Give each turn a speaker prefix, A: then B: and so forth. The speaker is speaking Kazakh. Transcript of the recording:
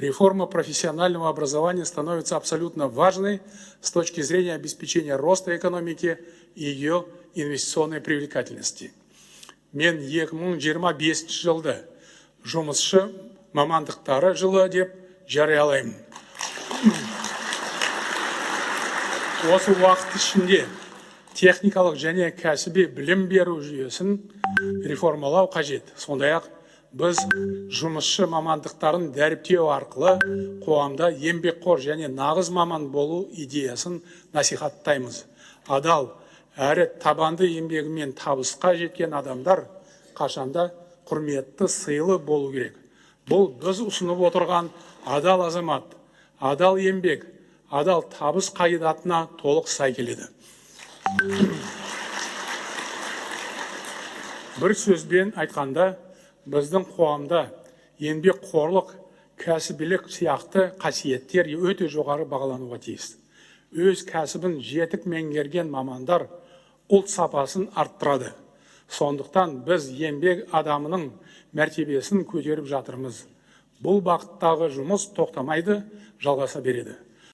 A: Реформа профессионального образования становится абсолютно важной с точки зрения обеспечения роста экономики и ее инвестиционной привлекательности. Мен 2025 жылды жұмысшы мамандықтары жылы деп жариялаймын. Осы уақыт ішінде техникалық және кәсіби білім беру жүйесін реформалау қажет. Сондай-ақ біз жұмысшы мамандықтарын дәріптеу арқылы қоғамда еңбекқор және нағыз маман болу идеясын насихаттаймыз. Адал әрі табанды еңбегімен табысқа жеткен адамдар қашанда құрметті, сыйлы болу керек. Бұл біз ұсынып отырған адал азамат, адал еңбек, адал табыс қағидатына толық сай келеді. Бір сөзбен айтқанда, біздің қоғамда еңбекқорлық, кәсібилік сияқты қасиеттер өте жоғары бағалануға тиіс. Өз кәсібін жетік меңгерген мамандар ұлт сапасын арттырады. Сондықтан біз еңбек адамының мәртебесін көтеріп жатырмыз. Бұл бағыттағы жұмыс тоқтамайды, жалғаса береді.